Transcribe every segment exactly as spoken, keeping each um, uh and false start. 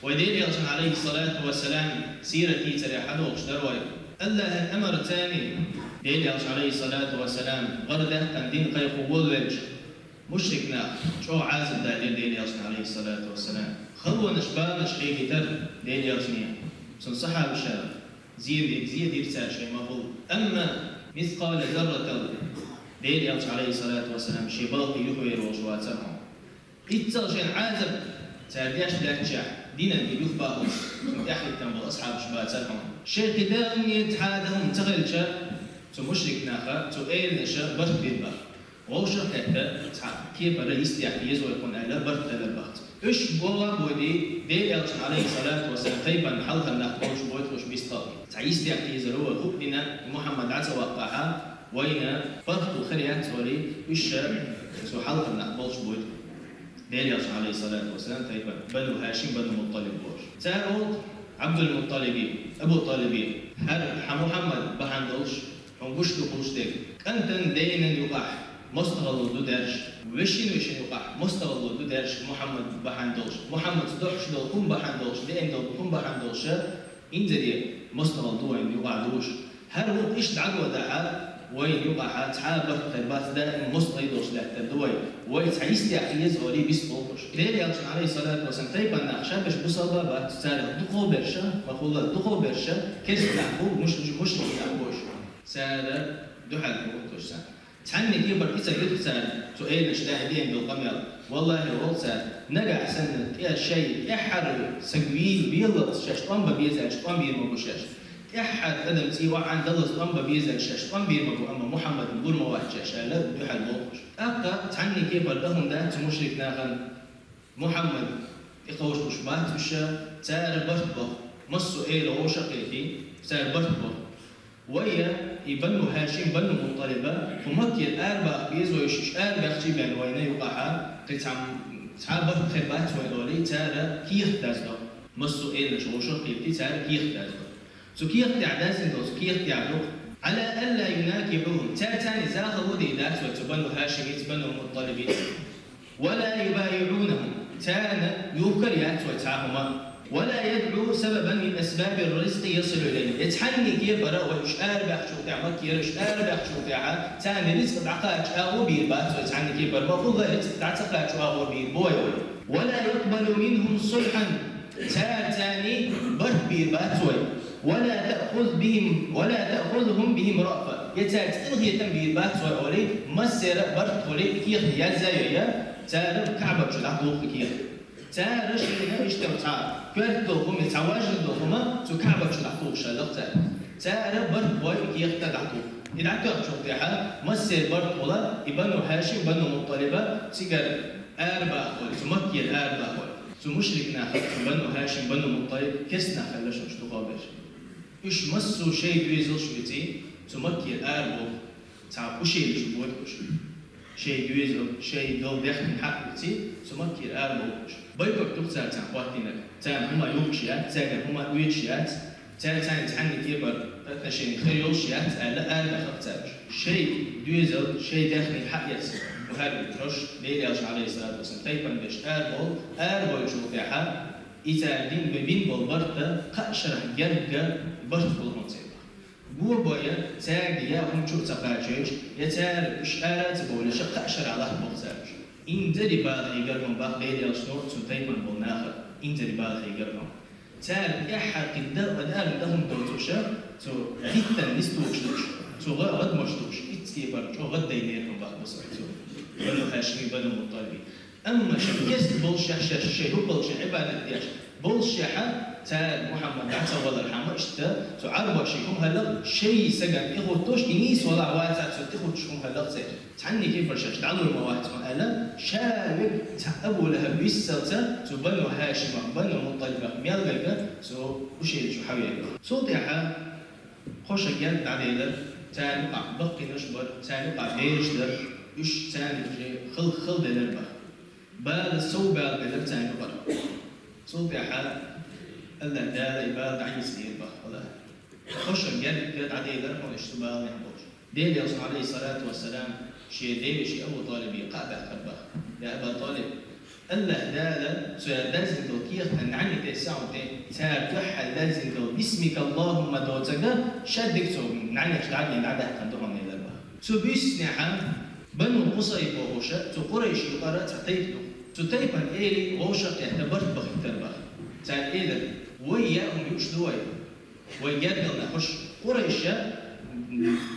Вай Даьла Элчан, Ӏалайхи ссалату вассалам, сират дийцаре хьадохуш дара вай. АллахӀан амарца Даьла Элча, Ӏалайхи ссалату вассалам, гӀар даьккхина дин кхайкхо волавелча, мушрик нах чӀогӀа Ӏазап далийра Даьла Элчана, Ӏалайхи ссалату вассалам. Халонаш, баланаш хьегийтар Даьла Элчане, цун сахьабаша. Зе дира, зе дира цара шайн махула. Амма мискъала зарратал Даьла Элча, Ӏалайхи ссалату вассалам, шен балхе юхавер волуш вацара хьуна. Иццал шайн Ӏазап цара деш лаьттачехь, динан юхабахалц цунна тӀаьхьахӀиттина болу асхьабаш бацара хьуна. Шайн кхидаме цхьа а хӀума ца хилча, цу мушрик наха, цу эланаша барт бира баха. Вовшах а хетта, цхьа кепара йистехь еза вай кхунна аьлла, барт хилар баха. Уьш боху а бохий, Даьла Элчан, Ӏалайхи ссалату вассалам, тайпана хьалхара нах болуш бойту уьш бистхалкхе. Цхьа йистехь езар вай хӀуъа дина, Мухьаммад дӀа ца ваккхахьа, вайна паргӀато хир яц олий, уьш ша цу хьалхара нах болуш бойту. Даьла Элчан, Ӏалайхи ссалату вассалам, тайпана, Бану ХӀашим, Бану Мутталиб бохуш. Цара олу Ӏабдул-Мутталибе, Абу ТӀалибе: «ХӀара хьан Мухьаммад бахьана долуш, хьуна гуш ду хӀуш дерг. КӀантан, дайнан юкъахь мостагӀалла ду даьржа, вешин-вешин юкъахь мостагӀалла ду даьржа Мухьаммад бахьана долуш, Мухьаммадца дохьуш долу хӀума бахьана долуш, деана долу хӀума бахьана долуш, инзаре мостагӀалла ду вайна юкъахь лууш. ХӀара вукху иштта дӀадодахьа, вайна юкъахьа цхьа а барт хир бац, даим мостагӀий долуш лаьттар ду вай. Вай цхьа йистехь еза олий бистхалкхе». Даьла Элчан, Ӏалайхи ссалату вассалам, тайпана нах ша берш бусалба бац, царах дукхахберш, махула дукхахберш, керста нах бу, муш-, мушрик нах бу уьш. Цара дуьхьал бохуш царна. Цхьанне кепара и ца хилча цара, цу эланаша тӀехь деана долу къамел. ВаллахӀи, олу цара, нагахь санна тӀе шайн тӀаьххьара саг вийна веллалц шаьш тӀом бан беза аьлча, тӀом бийр ма бу шаьш. ТӀаьххьара адам цӀий вахьана даллалц тӀом бан беза аьлча, шаьш тӀом бийр ма бу, амма Мухьаммадна лур ма вац шаьш аьлла, дуьхьал бохуш. ТӀаккха цхьанне кепара дахана дац мушрик нахана. Мухьаммад тӀекховшалуш бац уьш, цара барт боху. Массо а эла вовшах а хилийта, цара барт боху. Вай, и Бану ХӀашим, Бану Мутталиба, кху Маккера арабаха беза вай, уьш арабаьхчий бен вайна юкъахьа, кхин цхьа, цхьа барт хир бац вайн олий, цара кехат даздо. Массо а эланаша вовшах а кхетий, цара кехат даздо. Цу кехатехь даздина долу, цу кехатехь ду: «Ӏала алла юнакихьухум». Цара царна захало дийр дац вай, цу Бану ХӀашимица, Бану Мутталибица. «Ва ла юбайиӀунахум». Царна юхкар яц вай цхьа а хӀума. «Ва ла ядӀу сабабан мин асбабир ризкъи ясилу илайна». Я цхьанне кепара вай уьш арабаьхчул тӀаьхьа, Маккера уьш арабаьхчул тӀаьхьа, царна рицкъ дӀакхача агӀо бийр бац вай цхьанне кепара, ма хӀулла рицкъ дӀа ца кхачо агӀо бийр бу вай. «Ва ла якъбалу минхум сулхьан». Цара царний барт бийр бац вай. «Ва ла таъхуз бихим, ва ла таъхузхум бихим раъфа». Я цаьрца къинхетам бийр бац вай олий, массеран а барт хуьлий, кехат язъяй я, цара КаӀбат чу дӀатуху кехат. Цара шайна иштта цхьа коьрта долу хӀума, цхьа важа долу хӀума цу КаӀбат чу дӀатухуш хилла цара. Цара барт бой кехата дӀатуху. И дӀатоьхначул тӀаьхьа массеран барт хуьлу и Бану ХӀашим, Бану Мутталиба цигара арабахахой, цу Маккера арабахахой. Цу мушрик наха, цу Бану ХӀашим, Бану Мутталиб керста нах хилла шуна дукхахберш. Уьш массо а шайн доьзалш виций, цу Маккера арабоху, цхьа ушийлаш бойту уьш. Шайн доьзал, шайн долу даьхни хьакъ виций, цу Маккера арабоху уьш. Бойкот ду цара царна хӀоттийнарг, царна хӀума юхкуш яц, цаьргара хӀума оьцуш яц, цара царна цхьанне кепара отношени хир йолуш яц аьлла, арабаьхна цара уьш. Шайн доьзал, шайн даьхни хьаэца, бу хӀара хӀума хьош, Даьла Элча, Ӏалайхи ссалату вассалам, тайпана берш арабовла, арабовлучул тӀаьхьа, и цара дина бина болу барт кхаа шарахь гергга барт хуьлу хӀума церан. Го бой, цаьрга я хӀума чу а ца кхачийча, я цара уьш ара а ца бовлийча, кхаа шарахь латтабо цара уьш. Инзаре бала хьийгара хӀума боху Даьла Элчано цу тайпана болу наха, инзаре бала хьийгара хӀума. Цара тӀаьххьара кхин дӀа-, дӀа-, дӀа хӀума доцуш, цу диттан нисдолуш долуш, цу гӀа-, гӀадамаш долуш, иццехь кепара чӀогӀа гӀаддайнера хӀума боху бусалба цу Бану ХӀашими, Бану Мутталиби. Амма шайн керста болушехь, шаьш шайн хӀуббалчун Ӏибадат деш болушехь, цара Мухьаммад дӀа ца валархьама, иштта цу Ӏарбошийн хӀума хилла, шайн сагана тӀехӀуттуш, и нийса валахь вацахь, цу тӀехӀуттуш хӀума хилла церан. Цхьанне кепара шаьш дӀалур ма вац хьуна аьлла, ша верг цхьа Абу ЛахӀаб виссалца цу Бану ХӀашимах, Бану Мутталибах мел верг цу ушийлаш чу хьаверг. Цул тӀаьхьа кхо шо герга дӀаделира, царна юкъахь баккхийнаш бара, царна юкъахь бераш дара, уьш царна хала, хала делира боху. Бала сов бала делира царна юкъара. Цул тӀаьхьа АллахӀ Дала и бала дӀайисдира боху, хала. Кхо шо герга дӀаделира хьуна уьш цу баланехь болуш. Даьла Элчано, Ӏалайхи ссалату вассалам, шен ден вешин Абу ТӀалибе кхаъ баьккхира боху: «Я Аба ТӀалиб, АллахӀ Дала цу даьззина долу кехатан нӀаьнех тесна хьуна тӀе, цара дуьххьара даьззина долу «Бисмика Аллахумма» доцург шадерг цу нӀаьнех дӀадийна дӀадаьккхина ду хьуна элира боху. Цу буьйсанехьа Бану Къусай бохуш, цу Къурайш юкъара цхьа тайпа ду. Цу тайпана элира вовшах а кхетта барт бахийтар боху. Цара элира: «Вай яа хӀума юуш ду вай. Вай гергара нах уьш». Къурайш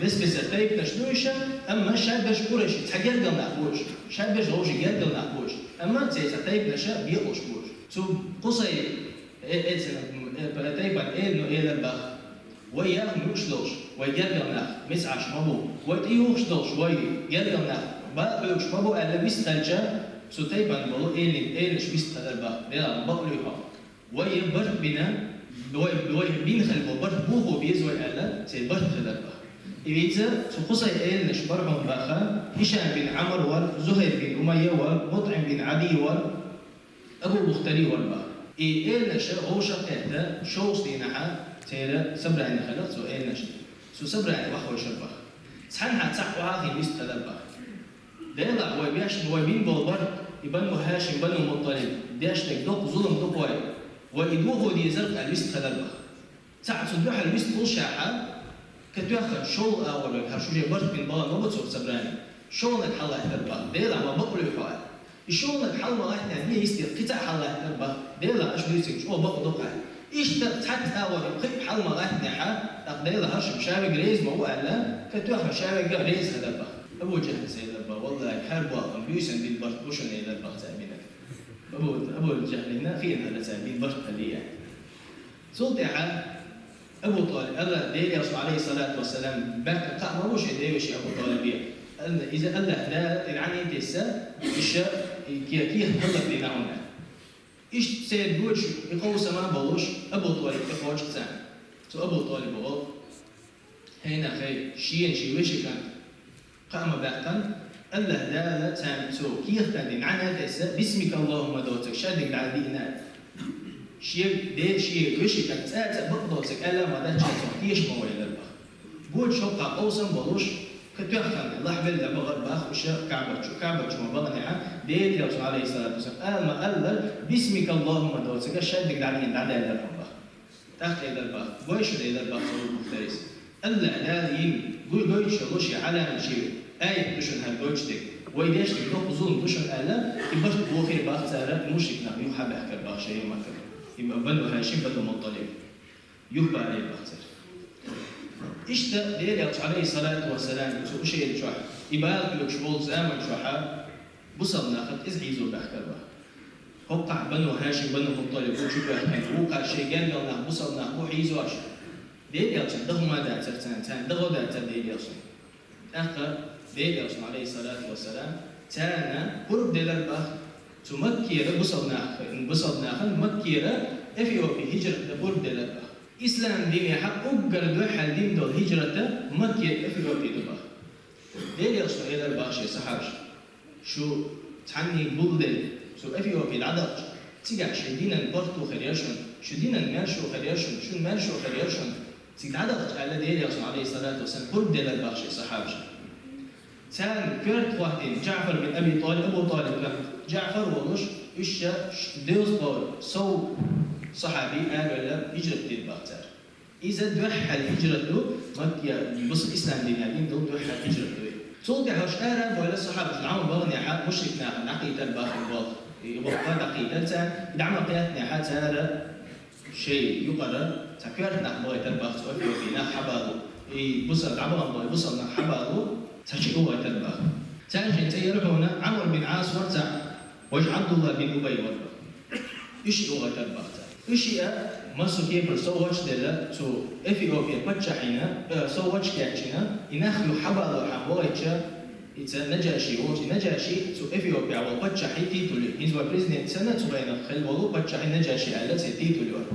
бес-бесара тайпанаш ду уьш, амма шаберш Къурайш цхьа гергара нах бу уьш. Шаберш вовшийн гергара нах бу уьш. Амма церан цхьа тайпанаш бекъалуш бу уьш. Цу Къусай э, э, э, тайпана элира, ну, элира боху: «Вай яа хӀума юуш долуш, вай гергара нах меца Ӏаш ма бу, вай тӀеюхуш долуш, вай гергара нах бакъ луьйш ма бу», аьлла вистхилча, цу тайпана болу элира, элинарш вистхилира боху: «Делахь, бакъ луьй хьо. Вай барт бина, вай, вай бина хилла болу барт бохо беза вай», аьлла, церан барт хилира боху. И вийца цу Къусай элинарш бара хьуна боху: Хишам бин Ӏамр вара, Зухайр бин Умайя вара, МутӀим бин Ӏади вара, Абу Бухтари вара боху. И элинарш вовшах а кхетта, шовзткъа дийнахьа церан собрани хилира цу элинаршна. Цу собрани охьахевшира боху. Цхьанхьа цхьаъ охьахиъна вистхилира боху: «Делахь, вай беш, вай бина болу барт, и Бану ХӀашим, Бану МуттӀалиб, деш дерг доккха зулам ду-кх вай. Вай и дохо дезара», аьлла вистхилира боху. Цхьаъ цунна дуьхьал вистхуьлуш, кхетоьхна шолгӀа агӀор верг, хӀара шу же барт бина бахана ма бу цо собрани, шолгӀаниг хьалалаьттара боху: «Делахь, ма бакъ луьй хьо», аьлла. И шолгӀаниг хьала ма гӀаттинехь, дӀа йисте кхин цхьаъ хьалалаьттара боху: «Делахь, аша дуьйцург чӀогӀа бакъ ду-кх», аьлла. Иштта цхьацца агӀор кхин а хьала ма гӀаттинехь, тӀаккха Делахь хӀара шуна ша верг реза ма ву аьлла, кхетоьхна ша верг а реза хилира боху. Абу ЖахӀлас элира боху: «Валлахьи, хӀара боху, буьйсанна бина барт бу шуна», элира боху цара бинарг. Абу, Абу ЖахӀлана хиъна хилла цара бина барт хилла. Цул тӀаьхьа Абу ТӀалиб, АллахӀ, Делан Элчано, Ӏалайхиссалату вассалам, баьккхина кхаъ ма бу шен девешин Абу ТӀалибе. Ала, иза АллахӀ Дала тӀе дӀанийна тесса, иша, и ке-, кехат хӀаллакдина хьуна. Иштта церан доьшуш, и къовсам а болуш, Абу ТӀалиб тӀекхочу царна. Цу Абу ТӀалиба олу: «ХӀей нах, хӀей, шена шен вешин кӀант кхаъ ма баьккхина, АллахӀ Дала царна цу кехатан нӀаьнех а тесна, бисмика Аллахумма доцург шадерг дӀадийна». Шен де-, шен вешин кӀант цӀа-цӀа бакъ доцург аьлла ма дац, цунах теша ма ву элира боху. Гоча хӀокху къовсам болуш, кхетоьхна лахьбелла бахара боху уьш КаӀбат чу, КаӀбат чу ма баханехь, Делан Элчано, Ӏалайхиссалату вассалам, ала ма-аллара, бисмика Аллахумма доцург шадерг дӀадийна дӀадаьллара хьуна боху. ТӀаккха элира боху, гой шуна, элира боху цу Абу Бухтарис. АллахӀ Дала йина, гой-, гойтуш йолу шен Ӏаламат, шен аят ду шуна хӀара гойтуш дерг. Вай деш дерг доккха зулам ду шуна аьлла, и барт бохийра боху цара, и мушрик нах юха хьабаьхкира боху шайн Маккара. И Бану ХӀашим, Бану МуттӀалиб юхабалийра боху цара. Иштта Делан Элчано, Ӏалайхиссалату вассалам, цу Ӏушайрин чохь, и бала хьоьгуш волчу заман чохь, бусалба нахах иза хьийзо баьхкира боху. ХӀокхахь Бану ХӀашим, Бану МуттӀалиб бу чубоьхкина, вукхара шайн гергара нах, бусалба нах бу хьийзош. Делан Элчанна даха хӀума дацара царна, царна даха дацара Делан Элчанна. ТӀаккха Делан Элчано, Ӏалайхиссалату вассалам, царна пурба делира боху, цу Маккера бусалба нах-, бусалба нахана Маккера Эфиопе хӀижрат дан пурба делира боху. Ислам динехь уггар дуьххьара дина долу хӀижрат Маккера Эфиопе ду боху. Делан Элчано элира боху шен сахьабашка: «Шу цхьаннийн гулделла, цу Эфиопе дӀадахча, цигахь шайн динан паргӀато хир яра шуна, шун динан маьршо хир яра шуна, шун маьршо хир яра шуна, цига дӀадахча», аьлла, Делан Элчано, Ӏалайхиссалату вассалам, пурба делира боху шен сахьабашка. Царна коьрта хӀоттийна Джаъфар бин Аби ТӀалиб, Абу ТӀалибан кӀант Джаъфар волуш, уьш ша ш-, дезткъа сов сахьаби араваьлла хӀижрат дина боху цара. Иза дуьххьара хӀижрат ду, Макка, бусалба ислам динехь дина долу дуьххьара хӀижрат ду. Цул тӀаьхьа уьш ара а бевлла, сахьабаш дӀа ма баханехь, мушрик нахана дӀакхийтира боху и болх. И болх дӀакхийтира царна, и дӀа ма кхеттинехь, цара шайн юкъара цхьа коьрта нах бахийтира боху цу Эфиопе нах хьабало. И бусалба дӀа ма бахана бусалба нах хьабало, цхьа шиъ вахийтира боху. Царна шайн цӀе яра хьуна Ӏамр бин Ӏас вара цхьаъ, важа Ӏабдулла бин Убай вара. Уьш шиъ вахийтира боху цара. Уьш шиъ а массо кепара совгӀаташ делла цу Эфиопе паччахьна, э, совгӀаташ кечйина, и нах юха хьабалорхьама вахийтича, иза Наджаши волчу, и Наджаши цу Эфиопехь волу паччахьан титул ю, хӀинца вай президент санна, цу хенахь хилла волу паччахьан Наджаши аьлла церан титул ю.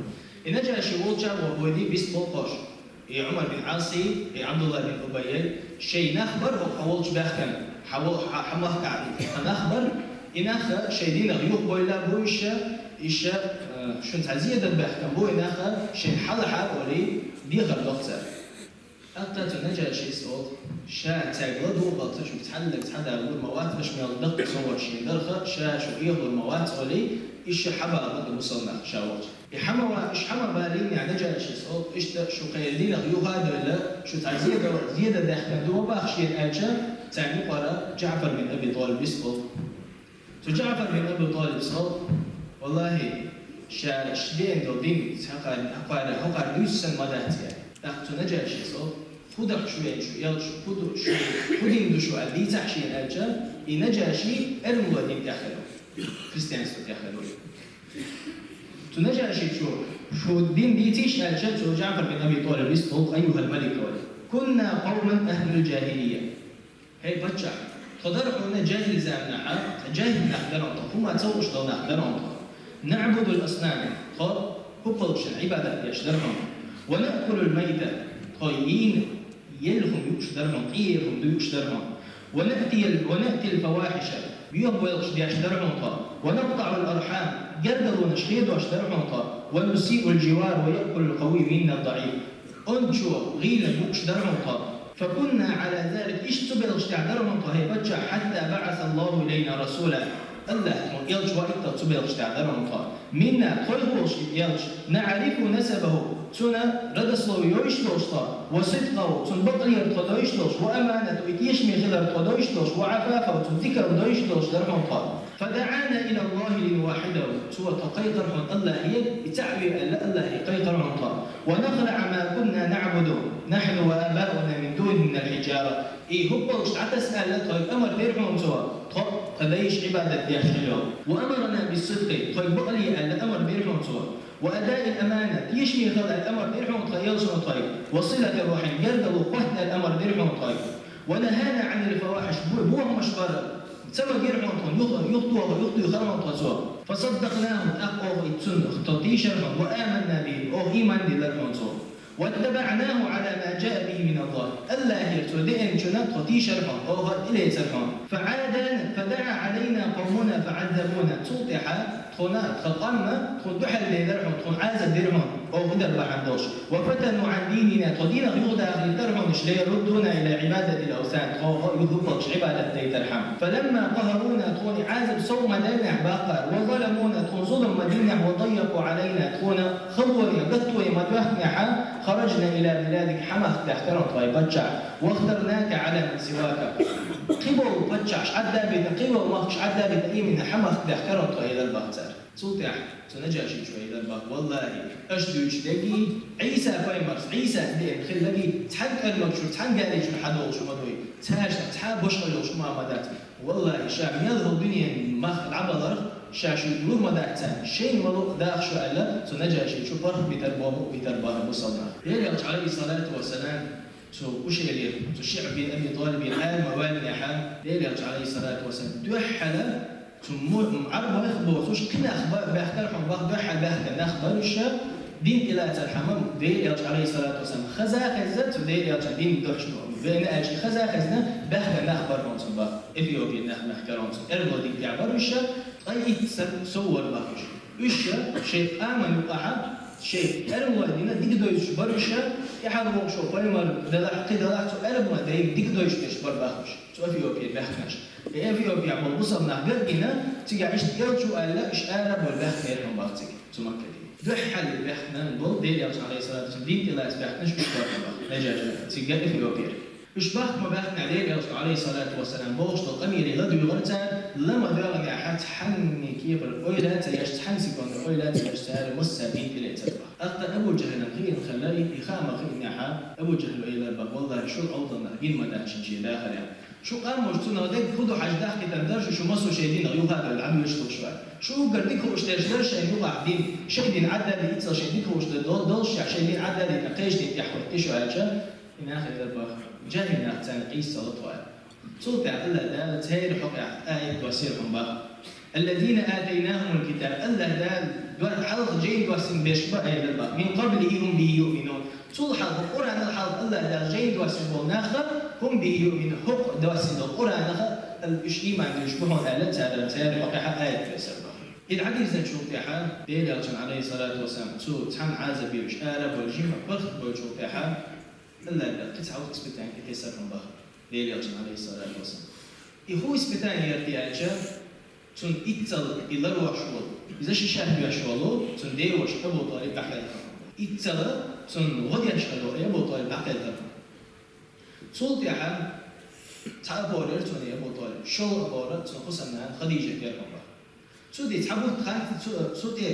И Наджаши волчу а вахана висбелла кхош. И Ӏумар бин Ӏасий, и Ӏабдулла бин Убайий шайн нах бара хӀокху хьан волчу баьхкина, хьан во-, хьан, хьан махкахь тхан нах бара, и нах шайн динах юхабевлла бу уьш, иштта, э, шуна цхьа зе дан баьхкина бу и нах, шайн хьалха олий, дехар доккху цара. ТӀаккха цу Наджашис оал, ша цаьрга ладувгӀалца шуьга цхьадолга цхьа да лур ма вац, аша мел даккха совгӀат шена дарха, ша шух эхалур ма вац, олий, иштта хьабаха бага мусалнах ша волча. И хьама ва, иштта хьама балийна Наджашис оал, иштта шу кхеран динах юха а доьлла, шу цхьа зе дан, зе дан даьхкина ду ма баха шена аьлча, царна юкъара Джаъфар бин Аби ТӀалиб вист оал. Цу Джаъфар бин Аби ТӀалибас оал: «ВаллахӀи, ша ши деана долу дин хьакхара, хьакхара, хьакхара дуьйцу сан ма дац», – аьлла. ТӀаккха цу Наджашис оал: «ХӀун даха шу веана шу, элча, хӀун ду шу, хӀун дин ду шу?» – аьлла дийцахь шена аьлча, и Наджаши эрмалойн дин тӀехь хир ву, христианство тӀехь хир ву. Цу Наджашичо: «Шу дин дийцийша?» – аьлча, цу Джаъфар бин Аби ТӀалибас оал: «أيها الملك», – аьлла. «كنا قوما أهل الجاهلية». ХӀей паччахь, тхо дара хьуна джаьхӀил заманахьа, джаьхӀил нах дара хьуна тхо, хӀума ца хууш долу нах дара хьуна тхо. نعبد الأصنام, тхо хӀуппалгашна Ӏибадат деш дара хьуна. ونأكل الميتة, тхо йийна, елла хӀума юуш дара хьуна, къиера хӀума дуйуш дара хьуна. ونأتي ال-, ونأتي الفواحش, боьха боьлхуш деш дара хьуна тхо. ونقطع الأرحام, гергарлонаш хедош дара хьуна тхо. ونسيء الجوار ويأكل القوي منا الضعيف. Ончо гӀийла букъаш дара хьуна тхо. فكنا على ذلك, иштта цу белхаш тӀехь дара хьуна тхо, хӀей паччахь, حتى بعث الله إلينا رسولا. АллахӀа тхуна элча ваийтал цу белхаш тӀехь дара хьуна тхо. منا, тхойх волуш и элча, نعرف نسبه, цуьнан родословие йойуш долуш тхо, وصدقه, цуьнан бакълер тхо дойуш долуш, وأمانته, и тешаме хилар тхо дойуш долуш, وعفافه, цуьнан дикалла дойуш долуш дара хьуна тхо. فدعانا إلى الله لنوحده. Цо тхо кхайкхара хьуна АллахӀе, и цхьаъ ве аьлла, АллахӀе кхайкхара хьуна тхо. ونخلع ما كنا نعبد نحن وآباؤنا من دونه من الحجارة. И хӀуппалгаш дӀатаса аьлла, тхоьга амар дира хьуна цо, тхо тхан дайша Ӏибадат деш хилла йолу. وأمرنا بالصدق, тхоьга бакъ ле аьлла, амар дира хьуна цо. وأداء الأمانة, тешаме хила аьлла, амар дира хьуна тхан элчано тхоьга. وصلة الرحم, гергарло хӀотта аьлла, амар дира хьуна тхоьга. ونهانا عن الفواحش, бу-, бохамаш бар ца магира хьуна тхуна, юха-, юхатоха, юхатуьйхира хьуна тхо цо. فصدقناه, тӀаккха оха и цунна тхо тийшара хьуна, وآمنا به, оха ийман диллира хьуна цо. واتبعناه على ما جاء به من الله. АллахӀера цо деанчунна тхо тийшара хьуна, оха тӀелецара хьуна. فعادانا، فدعا علينا قومنا فعذبونا. Цул тӀаьхьа тхуна, тхан къам тхуна дуьхьал лелара хьуна, тхуна Ӏазап дира хьуна, оха и дар бахьана долуш. وفتنوا عن ديننا, тхо динах юхадахийтара хьуна, ليردونا إلى عبادة الأوثان, тхо юха хӀуппалгаш Ӏибадат дайтархьама. فلما قهرونا, тхуна и Ӏазап сов ма даьллинехь баккхара, وظلمونا, тхуна зулам ма динехь, وضيقوا علينا, тхуна халоне, гатто ма доьхкинехьа, خرجنا إلى بلادك, хьан махка даьхкара хьуна тхо, хӀей паччахь, واخترناك على من سواك. Кхиболу паччахьаш Ӏадда а битина, кхиболу махкаш Ӏадда а битина, иймина хьан махка даьхкара хьуна тхо, элира бах цара. Цул тӀаьхьа цу Наджашичо элира бах: «ВаллахӀи, аша дуьйцуш дерг, Ӏийса пайхамарс, Ӏийсас деана хилларг, цхьана кӀармагчуьра, цхьана гаьричуьра хьадолуш хӀума ду, цаьршиннах цхьа бошхалла йолуш хӀума ма дац. ВаллахӀи, ша мел хӀума дуьненан мах дӀабаларх, ша шуьга лур ма дац царна, шайна ма луъу даха шу», – аьлла, цу Наджашичо паргӀат битар, бохам битар бара мусалнах. Делан элча, Ӏалайхиссалату вассалам, цу Ушайлера, цу ШиӀ бин Аби ТӀалибера ара ма ваьллинехьа, Делан элча, Ӏалайхиссалату вассалам, дуьххьала цу му-, Ӏарбойх боцуш кхин нах ба-, баьхкара хьуна бах, дуьххьал баьхкина нах бара уьш, дин тӀелацархьама, Делан элча, Ӏалайхиссалату вассалам, хаза а хезна, цу Делан элчан дин дуьхьал веана аьлча, хаза а хезна, баьхкина нах бара хьуна цу бах, Эфиопера нах баьхкара хьуна цу, эрмалойн дин тӀехь бара уьш, ткъа итт са сов вара бах уьш. Уьш шайн къоман юкъахь, шайн эрмалойн дин дика дойтуш бара уьш, тӀаьхьара воккхачо пайхамар делахь, кхин делахь, цу эрмалойн дин дика дойтуш дерш бара бах уьш, цу Эфиопера баьхкинарш. И Эфиопехь болу мусалнах гина, цигахь иштта элча ву аьлла, уьш ара а бовла баьхкинера хьуна бах цига, цу Маккаде. Дуьххьал баьхкина болу Делан элча, Ӏалайхиссалату вассалам, дин тӀелаца баьхкинарш уьш бара бах, Наджаши, цига Эфиопера. Уьш бахка ма баьхкинехь, Делан элчано, Ӏалайхиссалату вассалам, бохуш долу къамеле ладуьйгӀира цара, ла ма доьгӀнехьа, цхьанна кепара ойла а ца еш, цхьана секунда ойла а ца еш, цара массара дин тӀелецара бах. ТӀаккха Абу ЖахӀлана хиъна хилла и, и хаа ма хиънехьа, Абу ЖахӀла элира бах: «ВаллахӀи, шул Ӏовдалнах гина ма дац шен дагахь. Шу къамош цунах дерг хӀун ду хьажа дахкийтина дара шу, шу массо шайн динах юха а доьлла, Ӏадвуьйш ду шу», – аьлла. Шу уггар дика хууш дерш дара шайна юкъахь дин, шайн дин Ӏадда а дина, иццал шайн дика хууш дер дол-, долуш, шайн дин Ӏадда а дина, кхечу дин тӀехь хӀоттий шу аьлча, и нах элира бах: «ЖахӀил нах, царна къийса ца ло тхо», – аьлла. Цул тӀаьхьа АллахӀ Дала церан хьокъехь аят доссийра хьуна бах: «الذين آتيناهم الكتاب», АллахӀ Дала ду-, хьалха жайна доссийна берш бу элира бах, «من قبله هم به يؤمنون». Цул хьалха, Къуръанал хьалха АллахӀ Дала жайна доссийна болу нах, «هم به يؤمنون», хӀокху доссийна долу Къуръанах уьш ийман дуьйцуш бу хьуна аьлла, цара, церан хьокъехь аят доссийра бах. И хьадийцинчул тӀаьхьа, Делан элчано, Ӏалайхиссалату вассалам, цу цхьана Ӏазап беш ара а бовла, жимма паргӀат болчул тӀаьхьа, Аллахь Дала кхин цхьа испытание тӀетессар хьуна боху Делан Элчанна, Ӏалайхиссалату вассалам. И хӀун испытание яра те аьлча, цунна иццал и ларвеш волу, иза ши шаьш веш волу, цуьнан деваша Абу ТӀалиб дӀахаьллера хьуна. Иццал цунна гӀо деш хилла Абу ТӀалиб дӀахаьллера хьуна. Цул тӀаьхьа цхьа а бора яра цунна Абу ТӀалиб, шолгӀа а бора цунна хӀусамнана Хадижат яра хьуна боху. Цу тӀе цхьа бутт хан, цу, цу тӀе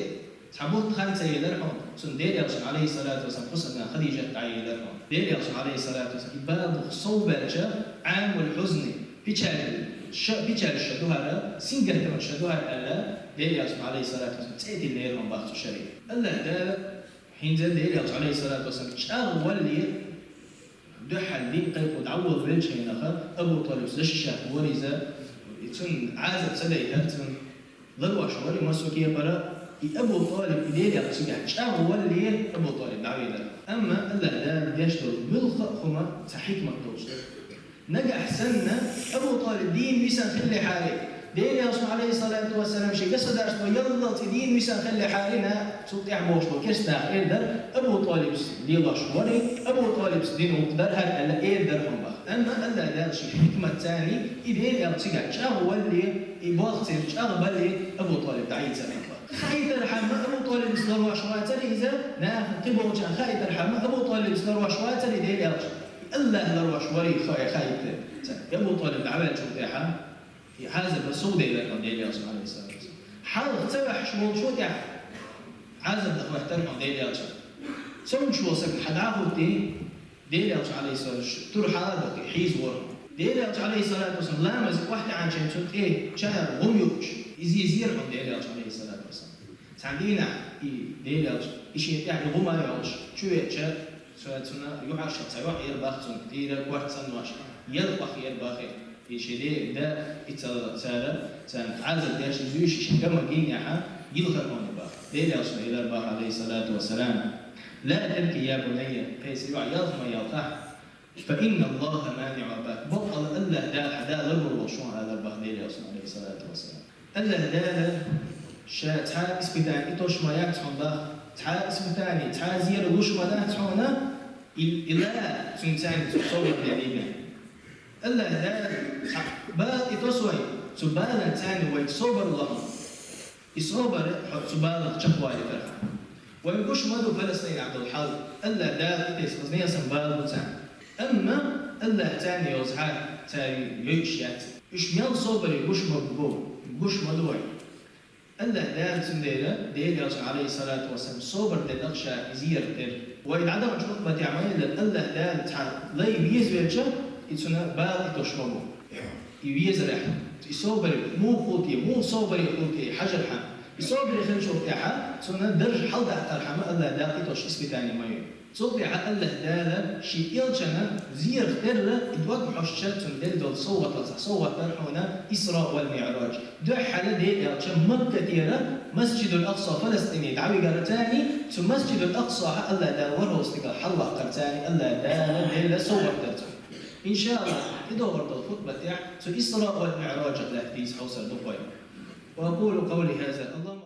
цхьа бутт хан ца елира хьуна, цунна Делан Элчанна, Ӏалайхиссалату вассалам, хӀусамнана Хадижат дӀаелира хьуна. Делан Элчанна, Ӏалайхиссалату вассалам, и бала дукха сов баьлча, Ӏамул хьузни, печаль, ша, печаль ша ду хӀара, сингаттамаш ша ду хӀара аьлла, Делан Элчанна, Ӏалайхиссалату вассалам, цӀе тиллера хьуна боху цу шаре. Аллахь Дала хӀинца Делан Элча, Ӏалайхиссалату вассалам, чӀагӀвалле, дуьххьара дин кхайкхо дӀаволла веллачу хенахь, Абу ТӀалиб зашишат вара иза, и цунна Ӏазап ца дайтара, цунна ларвеш вара и массо а кепара, и Абу ТӀалиб, и Делан Элча цигахь чӀагӀвалле, Абу ТӀалиб дӀавелира. Амма Аллахь Дала деш долу муьлхха а хӀума цхьа хьикмат долуш дара. Нагахь санна Абу ТӀалиб дийна висина хиллехьара, Делан Элчано, Ӏалайхиссалату вассалам, шен государство яллалц и дийна висина хиллехьара, цул тӀаьхьа бохуш болу керстанаха эр дара, Абу ТӀалибс лелош вара, Абу ТӀалибс дина гӀуллакх дара хӀара аьлла, эр дара хьуна боху. Амма Аллахь Дала шен хьикматца и Делан Элча цигахь чӀагӀвалле, и болх церан чӀагӀбалле, Абу ТӀалиб дӀайийцира хьуна боху. Хаийтархьама Абу ТӀалибс ларвеш вацара иза, нахана кхин болчарна хаийтархьама Абу ТӀалибс ларвеш вацара Делан Элча. Аллахь ларвеш вара хаа, хаийта. Абу ТӀалиб дӀаваьллачул тӀаьхьа и Ӏазап сов делира хьуна Делан Элчано, Ӏалайхиссалату вассалам. Хьалха ца ваьхьаш волчул тӀаьхьа Ӏазап даха хӀоьттира хьуна Делан Элчано. Цомгуш волу стаг хьан дӀа а хӀуттий, Делан Элча, Ӏалайхиссалату вассалам, тур хьала а дахий, хьийзавора. Делан Элча, Ӏалайхиссалату вассалам, ламаз охьатаьӀначийн цунна тӀе чара гӀум юхкуш, иза йийзира хьуна Делан Элча, Ӏалайхиссалату вассалам. Цхьана дийнахь и Делан Элча, и шен тӀехь и гӀум а йолуш, чу веача, цо цунна юьхьӀаьржа цхьа йоӀ яра боху цунна, тӀера корта санна йоӀ, ялх бахе яра боху. И шен де, да, и ца, цара, царна Ӏазап деш, и зуьйш шен гама гинехьа, гилхар хьуна боху. Делан Элчано элира боху, Ӏалайхиссалату вассалам: «لا تبكي يا بني», кхин сан йоӀ, ялх ма ялхахь, «فإن الله مانع البكاء», баккъала Аллахь Дала хьан да ларвар волуш ву хьуна, элира боху Делан Элчано, Ӏалайхиссалату вассалам. Аллахь Дала ша цхьа испытание тосуш ма яц хьуна боху, цхьа испытание, цхьа зерат луш ма дац хьуна, и, и ла цуьнан царна цу собар дерриге. Аллахь Дала цхьа бала тӀетосу вайна, цу баланца вайга собар ло хьуна. И собар хьо цу баланах чекхвалийтархьама. Вайна гуш ма ду Палестинехь долу хьал, Аллахь Дала тӀетесна хаза несан бала бу царна. Амма Аллахь царна йозахьара, цара йойуш яц. Уьш мел собаре гуш ма бу, гуш ма ду вайна. Аллахь Дала цундела Делан Элчано, Ӏалайхиссалату вассалам, собар дина ша и зерат дира. Вай дӀадаханчу хутбатехь ма элира, Аллахь Дала цхьа лай везавелча, и цунна бала тӀетосуш ма бу. И везарехь, и собаре муха хуьлу те, муха собаре хуьлу те хьажархьама, и собаре хилчул тӀаьхьа цунна дарж хьалдаккхархьама Аллахь Дала тӀетосуш испытание ма ю. Цул тӀаьхьа Аллахь Дала шен Элчанна зерат дерра, и дог хьоьстуш цунна делла долу совгӀаталла цхьа совгӀат дара хьуна Исра вал МиӀраж. Дуьххьара Делан Элча Макка тӀера Масджидул Акъса, Палестине дӀавигара царна, цу Масджидул Акъсахь Аллахь Дала ворхӀалгӀа стигала хьалаваккхара царна Аллахь Дала делла совгӀат дара цунна. Иншааллахь, тӀедогӀур долу хутбатехь цу Исра вал МиӀражах лаьцна дийца хьовсур ду вай. وأقول قولي هذا. اللهم